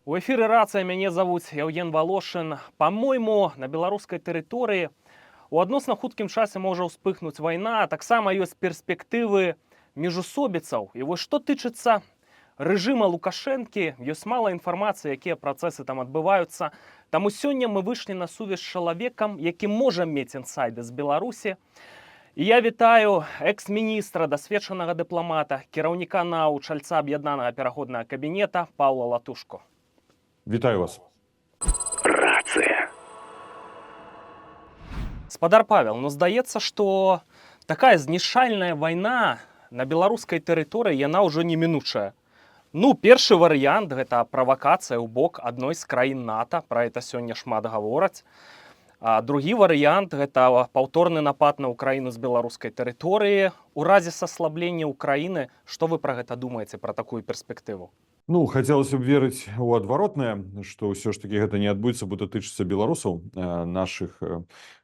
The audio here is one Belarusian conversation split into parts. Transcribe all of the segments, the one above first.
У эфіры «Рацыя», мяне завуць Яўген Валошын. Па-мойму, на беларускай тэрыторыі у адносна хуткім часе можа ўспыхнуць вайна, а таксама ёсць перспектывы міжусобіцаў. І вось што тычыцца рэжыма Лукашэнкі, ёсць мала інфармацыі, якія працэсы там адбываюцца. Таму сёння мы выйшлі на сувязь з чалавекам, які можа мець інсайды з Беларусі. І я вітаю экс-міністра, дасведчанага дыпламата, кіраўніка НАУ, чальца аб'яднанага пераходнага кабінета Паўла Латушко. Вітаю вас. Рацыя. Спадар Павел, ну, здаецца, што такая знішчальная вайна на беларускай тэрыторыі, яна ўжо немінучая. Ну, першы варыянт — гэта правакацыя ў бок адной з краін НАТО, пра это сёння шмат гавораць. А другі варыянт — гэта паўторны напад на Ўкраіну з беларускай тэрыторыі у разе саслаблення Ўкраіны. Што вы пра гэта думаеце, пра такую перспектыву? Ну, хацелася б верыць у адваротнае, што ўсё ж такі гэта не адбудзецца, бо датычыцца беларусаў, нашых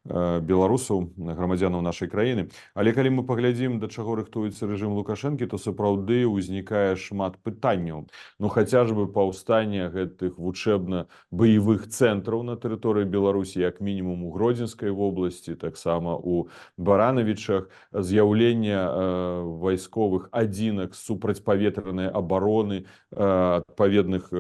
беларусаў, грамадзянаў нашай краіны. Але калі мы паглядзім, да чаго рыхтуецца рэжым Лукашэнкі, то сапраўды ўзнікае шмат пытанняў. Ну, хаця ж бы паўстанне гэтых вучэбна-баявых цэнтраў на тэрыторыі Беларусі, як мінімум у Гродзенскай вобласці, таксама у Баранавічах, з'яўленне вайсковых адзінак супрацьпаветранай абароны, адпаведных,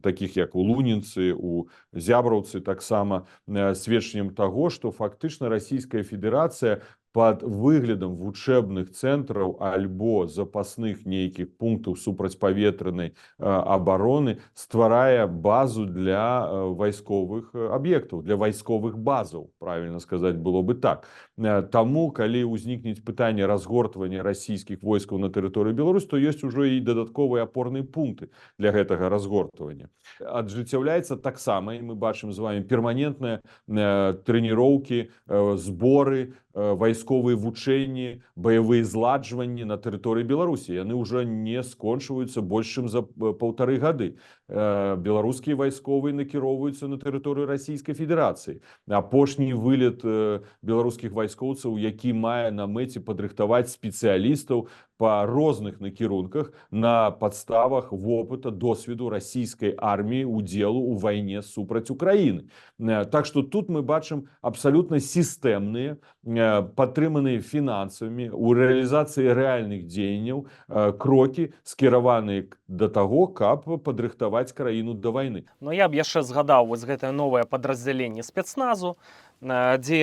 такіх як у Лунінцы, у Зябраўцы, таксама сведчаннем таго, што фактычна Расійская Федэрацыя пад выглядам вучэбных цэнтраў альбо запасных нейкіх пунктаў супрацьпаветранай абароны стварае базу для вайсковых аб'ектаў, для вайсковых базаў, правильно сказаць было бы так. Таму, калі ўзнікнець пытанне разгортвання расійскіх войскаў на тэрыторыі Беларусь, то ёсць ужо і дадатковыя апорныя пункты для гэтага разгортвання. Аджыццяўляецца таксама, і мы бачым з вами перманентныя трэніроўкі, зборы, вайсковыя вучэнні, баявыя зладжванні на тэрыторыі Беларусі. Яны ўжо не скончваюцца больш чым за 1,5 гады. Беларускія вайсковыя накіроўваюцца на тэрыторыю Расійскай Федэрацыі. Апошні вылет беларускіх вайскоўцаў, які мае на мэце падрыхтаваць спецыялістаў па розных накірунках на падставах вопыта, досведу расійскай арміі удзелу ў вайне супраць Украіны. Так што тут мы бачым абсалютна сістэмныя, падтрыманыя фінансавымі у рэалізацыі рэальных дзеянняў крокі, скіраваныя да таго, каб падрыхтаваць краіну да вайны. Но я б яшчэ згадаў вось гэтае новае падраздзяленне спецназу, дзе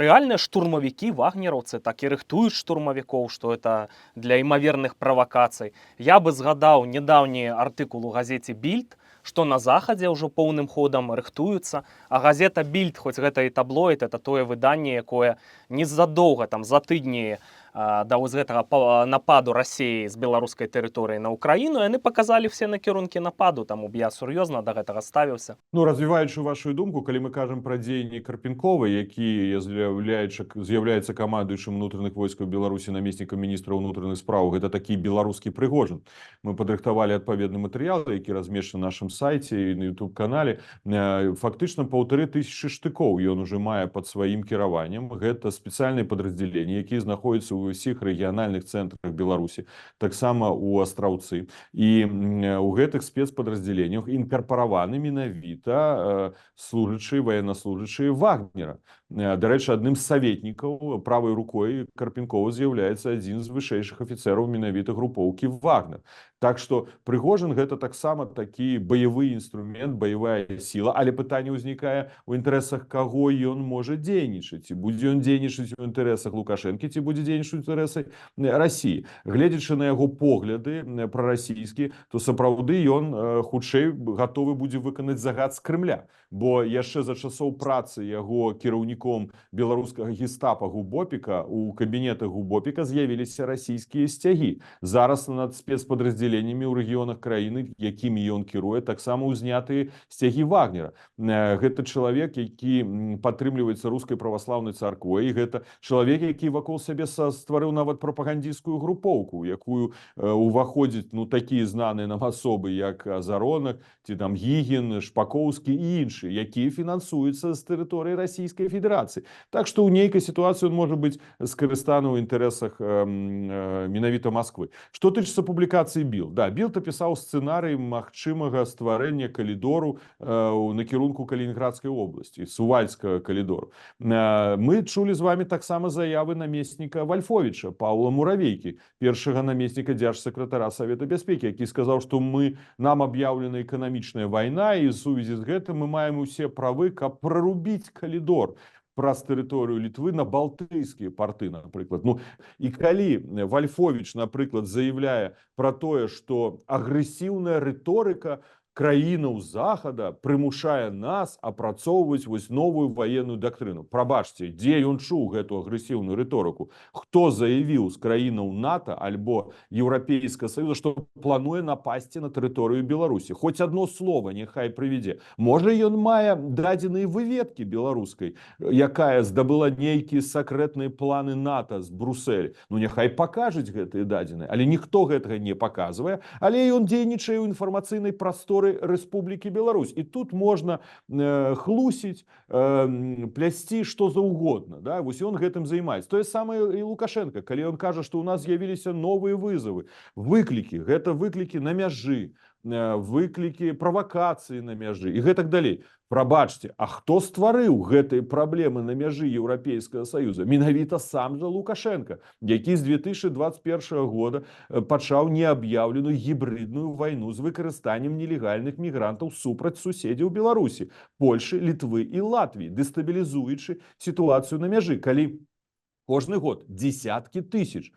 рэальныя штурмавікі, вагнераўцы, так і рыхтуюць штурмавікоў, што это для імаверных правакацый. Я бы згадаў нядаўні артыкул у газеце «Більд», што на захадзе ўжо поўным ходам рыхтуюцца, а газета «Більд», хоць гэта і таблоід, это тое выданне, якое незадоўга, там, за тыдні да вось гэтага нападу Расеі з беларускай тэрыторыі на Ўкраіну, яны паказалі все накірункі нападу, таму б я сур'ёзна да гэтага ставіўся. Ну, развіваючы вашу думку, калі мы кажам пра дзеянні Карпенкова, які з'яўляецца камандуючым унутраных войскаў Беларусі, намеснікам міністра ўнутраных спраў, гэта такі беларускі Прыгожын. Мы падрыхтавалі адпаведны матэрыял, які размешчаны на нашым сайце і на YouTube канале. Фактычна 1500 штыкоў ён уже мае пад сваім кіраваннем. Гэта спецыяльныя падраздзяленні, якія знаходзяцца ў ўсіх рэгіянальных цэнтрах Беларусі, таксама у Астраўцы. І у гэтых спецпадраздзяленнях інкарпараваны менавіта служачыя, военнослужащие Вагнера. Дарэчы, адным з саветнікаў, правай рукой Карпенкова з'яўляецца адзін з вышэйшых афіцэраў менавіта групоўкі Вагнер. Так што Прыгожын — гэта таксама такі баявы інструмент, баявая сіла, але пытанне ўзнікае, у інтарэсах каго ён можа дзейнічаць. Ці будзе ён дзейнічаць у інтарэсах Лукашэнкі, ці будзе дзейнічаць у інтарэсах Расіі. Гледзячы на яго погляды прарасійскі, то сапраўды ён хутчэй гатовы будзе выканаць загад з Крымля. Бо яшчэ за часоў працы яго кіраўніком беларускага гестапа ГУБОПіка у кабінетах ГУБОПіка з'явіліся расійскія сцягі. Зараз над спецпадраздзяленнямі ў рэгіёнах краіны, якімі ён кіруе, таксама ўзнятыя сцягі Вагнера. Гэта чалавек, які падтрымліваецца рускай праваслаўнай царквой, і гэта чалавек, які вакол сябе стварыў нават прапагандісцкую групоўку, у якую уваходзяць, ну, такія знаныя нам асобы, як Азаронак ці там Гігін, Шпакоўскі і іншыя, якія фінансуюцца з тэрыторыі Расійскай Федэрацыі. Федэрацыі. Так што ў нейкай сітуацыі он можа быць скарыстаны ў інтарэсах менавіта Масквы. Што тычыцца публікацыі Білд, да, Білд апісаў сцэнарый магчымага стварэння калідору ў накірунку Калінінградскай вобласці, Сувальскага калідору. Мы чулі з вами таксама заявы намесніка Вальфовіча Паўла Муравейкі, першага намесніка дзяржсакратара Савета бяспекі, які сказаў, што нам аб'яўлена эканамічная вайна, і ў сувязі з гэтым мы маем усе правы, каб прарубіць калідор праз тэрыторыю Літвы на балтыйскія парты, напрыклад. Ну і калі Вальфовіч, напрыклад, заявляе пра тое, што агрэсіўная рыторыка краінаў Захада прымушае нас апрацоўваць вось новую ваенную дактрыну. Прабачце, дзе ён чуў гэту агрэсіўную рыторыку? Хто заявіў з краінаў НАТО альбо Еўрапейскага Саюза, што плануе напасці на тэрыторыю Беларусі? Хоць одно слово няхай прывядзе. Можа, ён мае дадзеныя выведкі беларускай, якая здабыла нейкія сакрэтныя планы НАТО з Бруселя. Ну няхай пакажуць гэтыя дадзеныя, але ніхто гэтага не паказвае, але ён дзейнічае ў інфармацыйнай прасторы Рэспублікі Беларусь. І тут можна хлусіць, плясці што заўгодна. Да? Вось ён гэтым займаецца. Тое самае і Лукашэнка, калі ён кажа, што ў нас з'явіліся новыя вызовы, выклікі, гэта выклікі на мяжы, выклікі правакацыі на мяжы і гэтак далей. Прабачце, а хто стварыў гэтыя праблемы на мяжы Еўрапейскага Саюза? Менавіта сам жа Лукашэнка, які з 2021 года пачаў неаб'яўленую гібрыдную вайну з выкарыстаннем нелегальных мігрантаў супраць суседзяў Беларусі, Польшы, Літвы і Латвіі, дэстабілізуючы сітуацыю на мяжы, калі кожны год десяткі тысяч,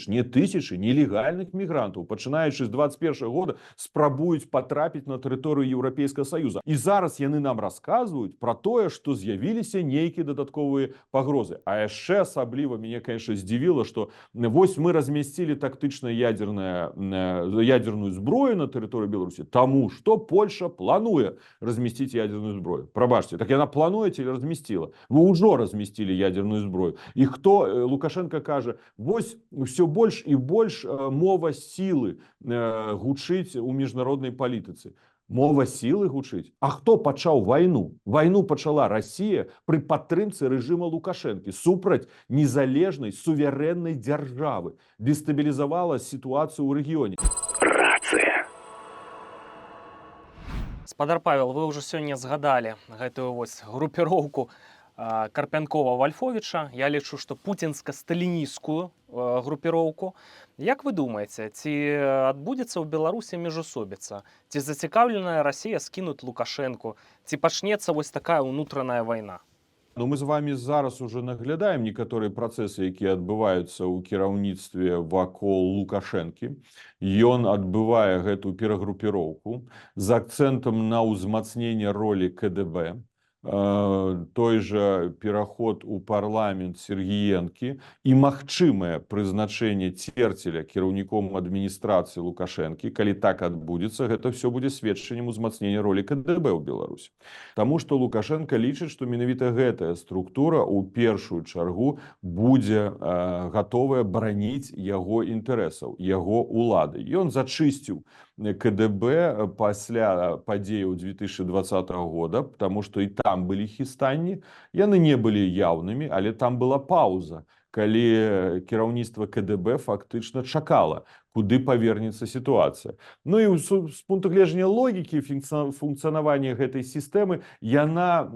не тысячы нелегальных мігрантаў, пачынаючы з 21 года, спрабуюць патрапіць на тэрыторыю Еўрапейскага Саюза. І зараз яны нам расказваюць пра тое, што з'явіліся нейкія дадатковыя пагрозы. А яшчэ асабліва мяне, конечно, здзівіла, што вось мы размясцілі тактычна ядерную зброю на тэрыторыі Беларусі, таму што Польша плануе размясціць ядерную зброю. Прабачце, так яна плануе ці размясціла? Вы ўжо размясцілі ядерную зброю. І хто, Лукашэнка кажа, вось ўсё больш і больш мова сілы гучыць у міжнароднай палітыцы. Мова сілы гучыць. А хто пачаў вайну? Вайну пачала Расія пры падтрымцы рэжыма Лукашэнкі супраць незалежнай суверэннай дзяржавы, дэстабілізавала сітуацыю ў рэгіёне. Рацыя. Спадар Павел, вы ўжо сёння згадалі гэтую вось групіроўку Карпянкова, Вальфовіча. Я лічу, што пуцінска-сталінісцкую групіроўку. Як вы думаеце, ці адбудзецца ў Беларусі міжусобіца? Ці зацікаўленая Расія скінуць Лукашэнку? Ці пачнецца вось такая ўнутраная вайна? Ну, мы з вами зараз уже наглядаем некаторыя працэсы, якія адбываюцца ў кіраўніцтве вакол Лукашэнкі. Ён адбывае гэту перагрупіроўку з акцэнтам на ўзмацненне ролі КДБ. Той жа пераход у парламент Сергіенкі і магчымае прызначэнне Церцеля кіраўніком адміністрацыі Лукашэнкі, калі так адбудзецца, гэта все будзе сведчаннем узмацнення ролі КДБ ў Беларусі. Таму што Лукашэнка лічыць, што менавіта гэтая структура ў першую чаргу будзе гатовая бараніць яго інтарэсаў, яго улады. Ён зачысціў КДБ пасля падзеяў 2020 года, потому что і там былі хістанні, яны не былі яўнымі, але там была пауза, калі кіраўніцтва КДБ фактычна чакала, куды павернецца сітуацыя. Ну і з пункту гледжання логікі функцыянавання гэтай сістэмы яна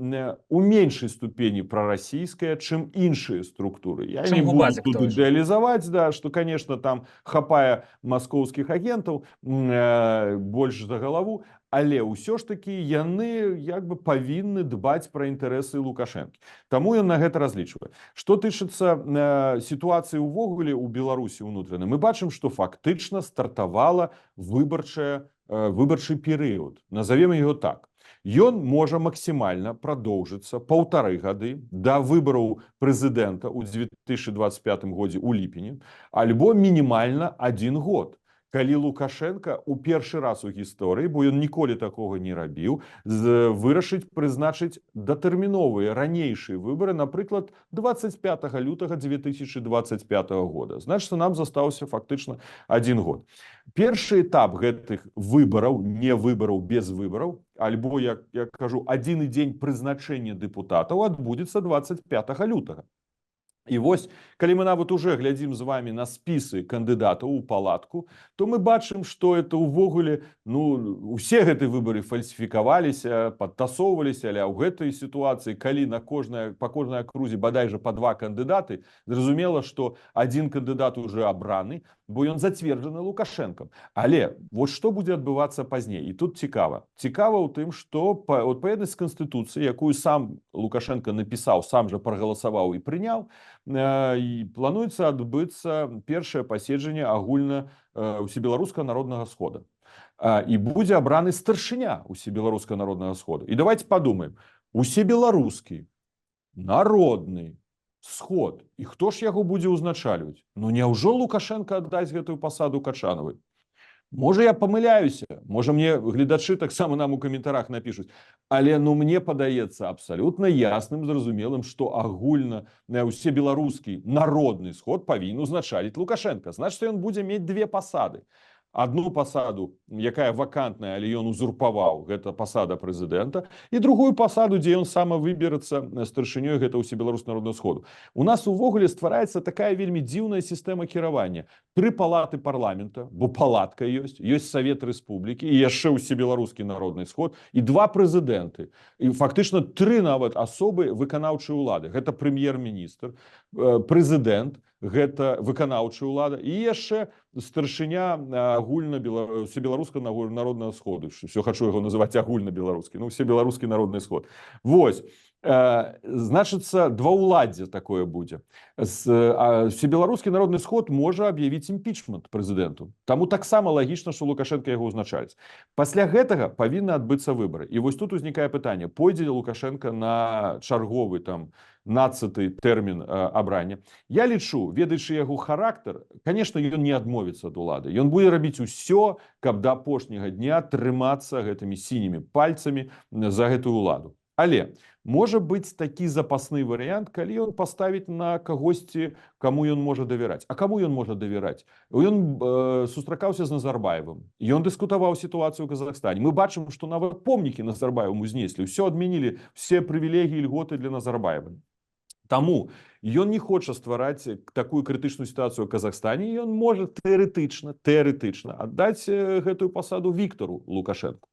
у меншай ступені прарасійская, чым іншыя структуры. Я Чым не буду ГУБАЗіК тут той же. ідэалізаваць, да, што, конечно, там хапае маскоўскіх агентаў больш за галаву, але ўсё ж такі яны як бы павінны дбаць пра інтарэсы Лукашэнкі. Таму ён на гэта разлічвае. Што тычыцца сітуацыі ўвогуле ў Беларусі ўнутранай, мы бачым, што фактычна стартавала выбарчы перыяд. Назовем его так. Ён можа максімальна прадоўжыцца паўтары гады да выбараў прэзідэнта ў 2025 годзе ў ліпені, альбо мінімальна адзін год. Калі Лукашэнка у першы раз у гісторыі, бо ён ніколі такога не рабіў, вырашыць прызначыць датэрміновыя, ранейшыя выбары, напрыклад, 25 лютага 2025 года. Значит, нам застаўся фактычна один год. Першы этап гэтых выбараў, не выбараў, без выбараў, альбо, як я кажу, адзіны дзень прызначэння дэпутатаў адбудзецца 25 лютага. І вось, калі мы нават уже глядзім з вами на спісы кандыдатаў у палатку, то мы бачым, што это ўвогуле, ну, усе гэты выбары фальсіфікаваліся, падтасоўваліся, але ў гэтай сітуацыі, калі на кожнай па кожнай акрузе бадай жа па два кандыдаты, зразумела, што адзін кандыдат уже абраны, бо ён зацверджаны Лукашэнкам. Але вот што будзе адбывацца пазней? І тут цікава. Цікава ў тым, што па адпаведнасць з канстытуцыі, якую сам Лукашэнка напісаў, сам жа прагаласаваў і прыняў, і плануецца адбыцца першае паседжанне агульна Усебеларускага народнага схода. І будзе абраны старшыня Усебеларускага народнага сходу. І давайте падумаем: Усебеларускі народны сход. І хто ж яго будзе ўзначальваць? Ну няўжо Лукашэнка аддасць гэтую пасаду Качанавай? Можа, я памыляюся, можа, мне гледачы таксама нам у каментарах напішуць, але, ну, мне падаецца абсалютна ясным, зразумелым, што агульна Усебеларускі народны сход павінен узначаліць Лукашэнка. Значит, ён будзе мець две пасады: одну пасаду, якая вакантная, але ён узурпаваў, гэта пасада прэзідэнта, і другую пасаду, дзе ён сама выберацца старшынёй, гэта Усебеларускага народнага сходу. У нас увогуле ствараецца такая вельмі дзіўная сістэма кіравання: тры палаты парламента, бо палатка ёсць, ёсць Савет Рэспублікі і яшчэ Усебеларускі народны сход, і два прэзідэнты, і фактычна тры нават асобы выканаўчай улады: гэта прэм'ер-міністр, прэзідэнт, гэта выканаўчая ўлада, і яшчэ старшыня агульна Усебеларускага народнага сходу. Все хачу яго называць агульнабеларускі, ну, Усебеларускі народны сход. Вось, значыцца, дваўладдзе такое будзе. Усебеларускі народны сход можа аб'явіць імпічмент прэзідэнту. Таму таксама лагічна, што Лукашэнка яго ўзначаліць. Пасля гэтага павінны адбыцца выбары. І вось тут узнікае пытанне: пойдзе Лукашэнка на чарговы там 12-ы тэрмін абрання? Я лічу, ведаючы яго характар, конечно, ён не адмовіцца ад улады. Ён будзе рабіць усё, каб да апошняга дня трымацца гэтымі сінімі пальцамі за гэтую ўладу. Але можа быць такі запасны варыянт, калі ён паставіць на кагосьці, каму ён можа давяраць. А каму ён можа давяраць? Ён сустракаўся з Назарбаевым. Ён дыскутаваў сітуацыю ў Казахстане. Мы бачым, што нават помнікі Назарбаеву знеслі, ўсё адмянілі, все прывілегіі, льготы для Назарбаева. Таму ён не хоча ствараць такую крытычную сітуацыю ў Казахстане, ён можа тэарэтычна аддаць гэтую пасаду Віктару Лукашэнку.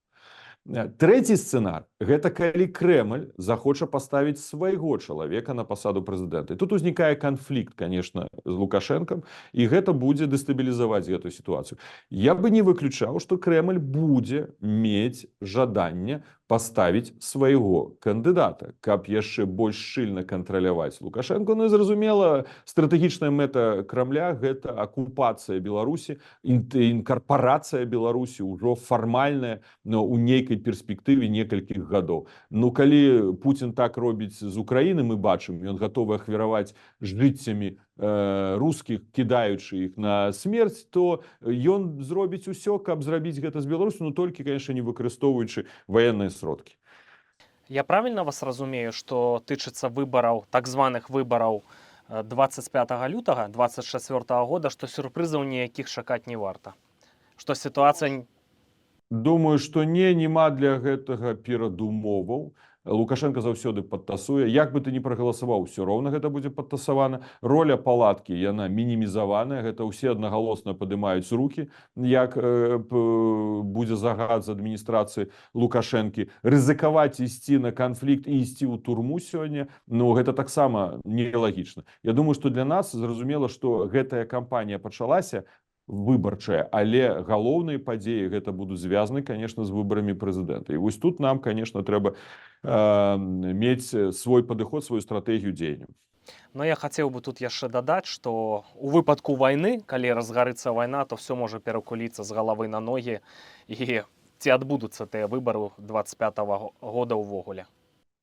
Трэці сцэнар — гэта калі Крэмль захоча паставіць свайго чалавека на пасаду прэзідэнта. І тут узнікае канфлікт, конечно, з Лукашэнкам, і гэта будзе дэстабілізаваць гэтую сітуацыю. Я бы не выключаў, што Крэмль будзе мець жаданне паставіць свайго кандыдата, каб яшчэ больш шчыльна кантраляваць Лукашэнку. Ну і, зразумела, стратэгічная мэта Крамля — гэта акупацыя Беларусі, інкарпарацыя Беларусі ўжо фармальная, но ў нейкай перспектыве некалькіх гадоў. Ну, калі Пуцін так робіць з Украіны, мы бачым, ён гатовы ахвяраваць жыццямі рускіх, кідаючы іх на смерць, то ён зробіць усё, каб зрабіць гэта з Беларусю, ну, толькі, конечно, не выкарыстоўваючы ваенныя сродкі. Я правильно вас разумею, што тычыцца выбараў, так званых выбараў 25 лютага 24 года, што сюрпрызаў ніякіх чакаць не варта? Што сітуацыя Думаю, што не, няма для гэтага перадумоваў. Лукашэнка заўсёды падтасуе. Як бы ты ни прагаласаваў, ўсё роўна гэта будзе падтасавана. Роля палаткі, яна мінімізаваная, гэта ўсе аднагалосна падымаюць рукі, як будзе загад з адміністрацыі Лукашэнкі. Рызыкаваць, ісці на канфлікт і ісці ў турму сёння, ну, гэта таксама нелагічна. Я думаю, што для нас зразумела, што гэтая кампанія пачалася, выбарчая, але галоўныя падзеі гэта будуць звязаны, конечно, з выбарамі прэзідэнта. І вось тут нам, конечно, трэба мець свой падыход, сваю стратэгію дзеянняў. Но я хацеў бы тут яшчэ дадаць, што у выпадку вайны, калі разгарыцца вайна, то все можа перакуліцца з галавы на ногі, і ці адбудуцца тыя выбары 25 года ўвогуле.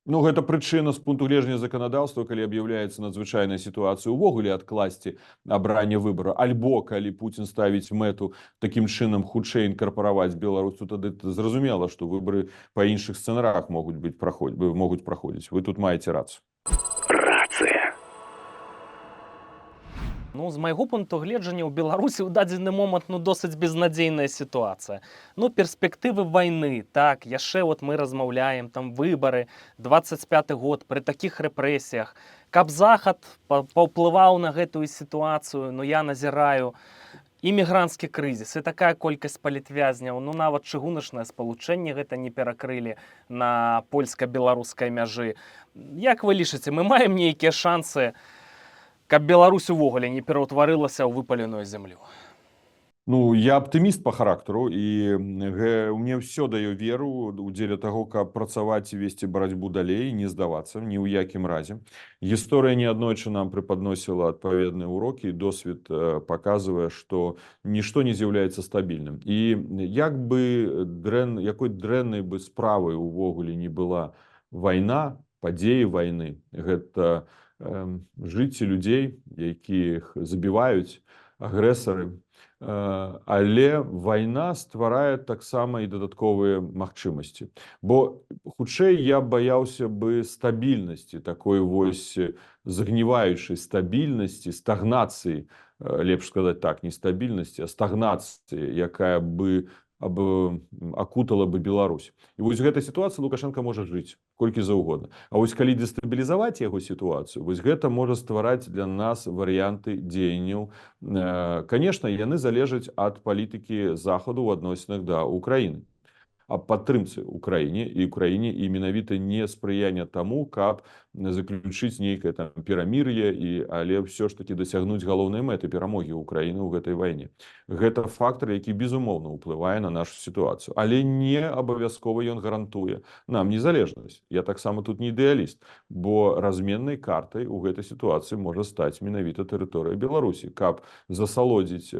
Ну, гэта прычына з пункту гледжання заканадаўства, калі аб'яўляецца надзвычайная сітуацыя, увогуле адкласці абранне выбара. Альбо калі Пуцін ставіць мэту такім чынам хутчэй інкарпараваць Беларусь, то тады зразумела, што выбары па іншых сцэнарах могуць быць праход могуць праходзіць. Вы тут маеце рацыю. Рацыя. Ну, з майго пункту гледжання, ў Беларусі ў дадзены момант, ну, досыць безнадзейная сітуацыя. Ну, перспектывы вайны, так, яшчэ вот мы размаўляем, там выбары, 25 год пры такіх рэпрэсіях. Каб Захад паўплываў на гэтую сітуацыю, ну, я назіраю імігранцкі крызіс і такая колькасць палітвязняў, ну, нават чыгуначнае спалучэнне гэта не перакрылі на польска-беларускай мяжы. Як вы лічыце, мы маем нейкія шансы, каб Беларусь увогуле не пераўтварылася ў выпаленую зямлю? Ну, я аптыміст по характару, і мне ўсё дае веру дзеля таго, каб працаваць і весці барацьбу далей, не здавацца ні ў якім разе. Гісторыя неаднойчы нам преподносіла адпаведныя урокі, і досвед паказвае, што нішто не з'яўляецца стабільным. І як бы якой дрэннай бы справай увогуле не была вайна, падзеі вайны, гэта жыцці людзей, якіх забіваюць агрэсары. Але вайна стварае таксама і дадатковыя магчымасці. Бо хутчэй я баяўся бы стабільнасці, такой вось загніваючай стабільнасці, стагнацыі, лепш сказаць так, не стабільнасці, а стагнацыі, якая бы акутала бы Беларусь. І вось гэта сітуацыя, Лукашэнка можа жыць колькі заўгодна. А вось калі дэстабілізаваць яго сітуацыю, вось гэта можа ствараць для нас варыянты дзеянняў. Конечно, яны залежаць ад палітыкі Захаду ў адносінах да Украіны, аб падтрымцы Украіне і Украіне і менавіта не спрыяння таму, каб заключыць нейкае там перамір'е і але ўсё ж таки дасягнуць галоўнай мэты — перамогі Украіны ў гэтай вайне. Гэта фактор, які, безумоўна, ўплывае на нашу сітуацыю, але не абавязкова ён гарантуе нам незалежнасць. Я таксама тут не ідэаліст, бо разменнай картай у гэтай сітуацыі можа стаць менавіта тэрыторыя Беларусі. Каб засалодзіць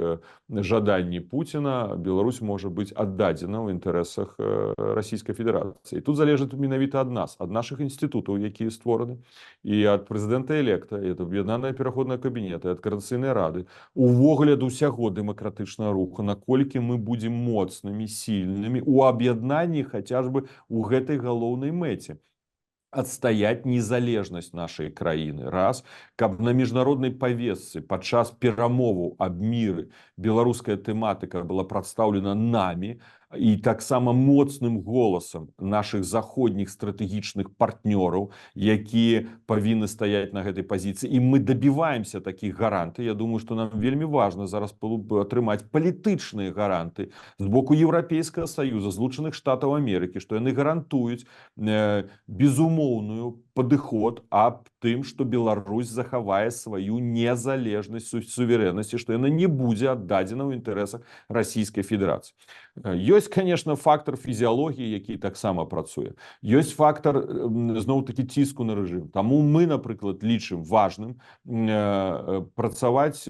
жаданні Пуціна, Беларусь можа быць аддадзена ў інтарэсах Расійскай Федэрацыі. Тут залежыць менавіта ад нас, ад нашых інстытутаў, якія створаны, і ад прэзідэнта электа, і ад аб'яднанага пераходнага кабінета, ад Каардынацыйнай рады, увогуле ад усяго дэмакратычнага руху, наколькі мы будзем моцнымі, сильнымі у аб'яднанні хаця ж бы у гэтай галоўнай мэце — адстаяць незалежнасць нашай краіны, раз, каб на міжнароднай павесцы падчас перамоваў аб міры беларуская тэматыка была прадстаўлена намі і таксама моцным голасам нашых заходніх стратэгічных партнёраў, якія павінны стаяць на гэтай пазіцыі. І мы дабіваемся такіх гарантый. Я думаю, што нам вельмі важна зараз было бы атрымаць палітычныя гаранты з боку Еўрапейскага Саюза, Злучаных Штатаў Амерыкі, што яны гарантуюць безумоўную падыход аб тым, што Беларусь захавае сваю незалежнасць, суверэннасць, і што яна не будзе аддадзена ў інтарэсах Расійскай Федэрацыі. Ёсць, конечно, фактор фізіялогіі, які таксама працуе. Ёсць фактор, зноў-такі, ціску на рэжым. Таму мы, напрыклад, лічым важным працаваць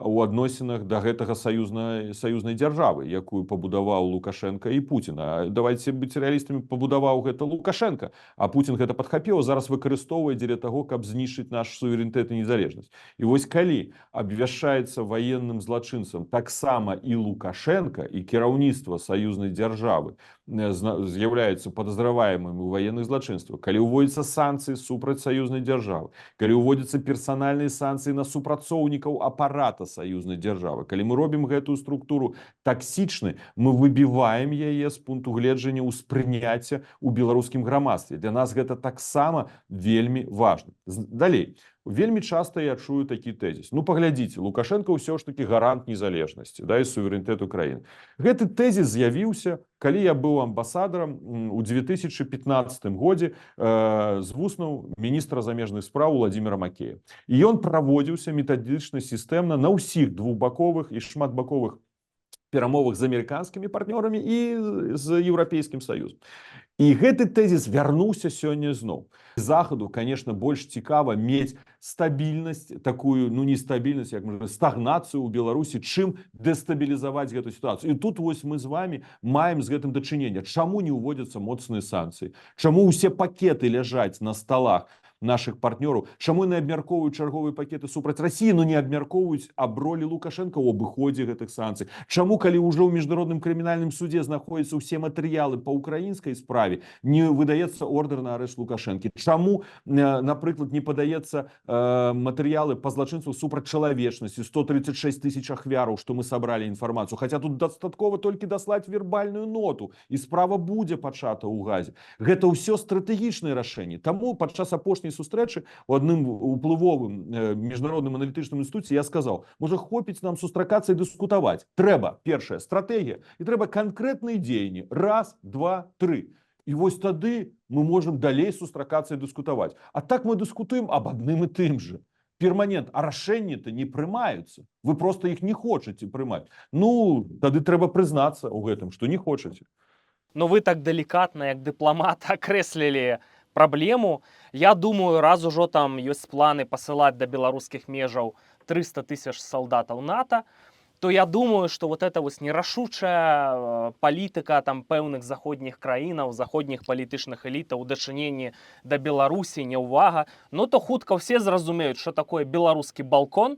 у адносінах да гэтага саюзнай дзяржавы, якую пабудаваў Лукашэнка і Пуцін. А давайте быць рэалістамі: пабудаваў гэта Лукашэнка, а Пуцін гэта падхапіў, а зараз выкарыстоўвае дзеля таго, каб знішчыць наш суверэнітэт і незалежнасць. І вось калі абвяшчаецца ваенным злачынцам таксама і Лукашэнка, і кіраўніцтва саюзнай дзяржавы з'яўляюцца падазраваемымі ў ваенных злачынствах, калі ўводзяцца санкцыі супраць саюзнай дзяржавы, калі ўводзяцца персанальныя санкцыі на супрацоўнікаў апарата саюзнай дзяржавы, калі мы робім гэтую структуру таксічнай, мы выбіваем яе з пункту гледжання ўспрыняцця ў беларускім грамадстве. Для нас гэта таксама вельмі важна. Далей. Вельмі часта я чую такі тэзіс: «Ну, паглядзіце, Лукашэнка ўсё ж таки гарант незалежнасці, да, і суверэнітэту краіны». Гэты тэзіс з'явіўся, калі я быў амбасадарам, у 2015 годзе, з вуснаў міністра замежных спраў Уладзіміра Макея. І ён праводзіўся метадычна, сістэмна на ўсіх двухбаковых і шматбаковых Перамовах з амерыканскімі партнёрамі і з Еўрапейскім Саюзам. І гэты тэзіс вярнуўся сёння зноў. Захаду, конечно, больш цікава мець стабільнасць такую, ну, не стабільнасць, як можна, стагнацыю ў Беларусі, чым дэстабілізаваць гэту сітуацыю. І тут вось мы з вами маем з гэтым дачыненне. Чаму не ўводзяцца моцныя санкцыі? Чаму ўсе пакеты ляжаць на сталах нашых партнёраў? Чаму не абмяркоўваюць чарговыя пакеты супраць Расіі, но не абмяркоўваюць аб ролі Лукашэнка ў абыходзе гэтых санкцый? Чаму, калі ўжо ў Міжнародным крымінальным судзе знаходзяцца ўсе матэрыялы па украінскай справе, не выдаецца ордер на арышт Лукашэнкі? Чаму, напрыклад, не падаецца матэрыялы па злачынству супраць чалавечнасці, 136 тысяч ахвяраў, што мы сабралі інфармацыю, хаця тут дастаткова толькі даслаць вербальную ноту, і справа будзе пачата ў Газе? Гэта ўсё стратэгічныя рашэнні. Таму падчас апошняй сустрэчы у адным уплывовым міжнародным аналітычным інстытуце я сказаў: можа, хопіць нам сустракацца і дыскутаваць, трэба, першая, стратэгія, і трэба канкрэтныя дзеянні: раз, два, тры. І вось тады мы можам далей сустракацца і дыскутаваць. А так мы дыскутуем аб адным і тым же перманент, а рашэнні-то не прымаюцца. Вы просто іх не хочаце прымаць. Ну, тады трэба прызнацца ў гэтым, што не хочаце. Но вы так далікатна, як дыпламат, акрэслілі праблему. Я думаю, раз ужо там ёсць планы пасылаць да беларускіх межаў 300 тысяч салдатаў НАТО, то я думаю, что вот эта вось нерашучая палітыка там пэўных заходніх краінаў, заходніх палітычных элітаў у дачыненні да Беларусі, няўвага, ну, то хутка ўсе зразумеюць, что такое беларускі балкон,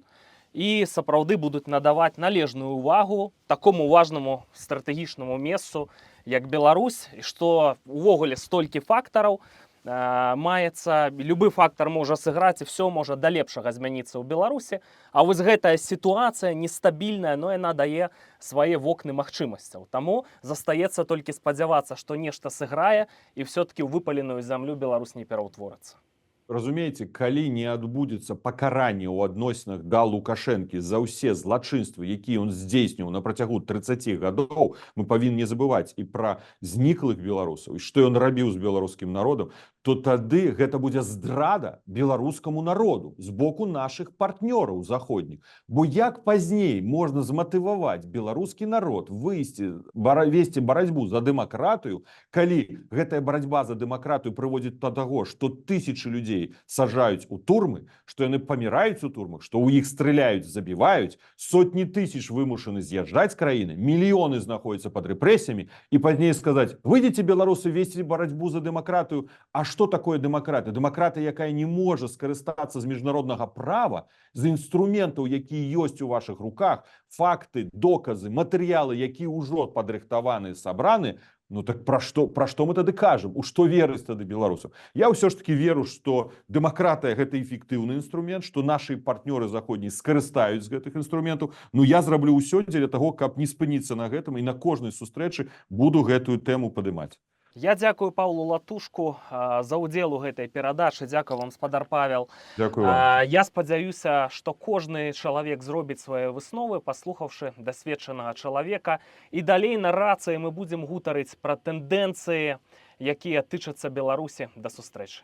і сапраўды будуць надаваць належную увагу такому важнаму стратэгічнаму месцу, як Беларусь, і што увогуле столькі фактараў маецца, любы фактар можа сыграць, і все можа да лепшага змяніцца ў Беларусі. А вось гэтая сітуацыя нестабільная, но яна дае свае вокны магчымасцяў. Таму застаецца толькі спадзявацца, што нешта сыграе і все-таки ў выпаленую зямлю Беларусь не пераўтворыцца. Разумееце, калі не адбудзецца пакаранне ў адносінах да Лукашэнкі за ўсе злачынствы, якія ён здзейсніў на працягу 30 гадоў, мы павінны не забываць і пра зніклых беларусаў, і што ён рабіў з беларускім народам, то тады гэта будзе здрада беларускаму народу з боку нашых партнёраў заходніх. Бо як пазней можна зматываваць беларускі народ выйсці весці барацьбу за дэмакратыю, калі гэтая барацьба за дэмакратыю прыводзіць да таго, што тысячы людзей сажаюць у турмы, што яны паміраюць у турмах, што ў іх стреляюць, забіваюць, сотні тысяч вымушаны з'язджаць краіны, мільёны знаходзяцца пад рэпрэсіямі, і пазней сказаць: «Выйдзеце, беларусы, весці барацьбу за дэмакратыю». А что такое дэмакратыя? Дэмакратыя, якая не можа скарыстацца з міжнароднага права, з інструментаў, якія ёсць у вашых руках, факты, доказы, матэрыялы, якія ўжо падрыхтаваны, сабраны. Ну так пра што мы тады кажам? У што верыць тады беларусам? Я ўсё ж таки веру, што дэмакратыя — гэта эфектыўны інструмент, што нашы партнёры заходнія скарыстаюць з гэтых інструментаў. Ну, я зраблю ўсё дзеля таго, каб не спыніцца на гэтым, і на кожнай сустрэчы буду гэтую тэму падымаць. Я дзякую Паўлу Латушку за ўдзел у гэтай перадачы. Дзякую вам, спадар Павел. Дзякую вам. Я спадзяюся, што кожны чалавек зробіць свае высновы, паслухаўшы дасведчанага чалавека. І далей на «Рацыі» мы будзем гутарыць пра тэндэнцыі, якія тычацца Беларусі. Да сустрэчы.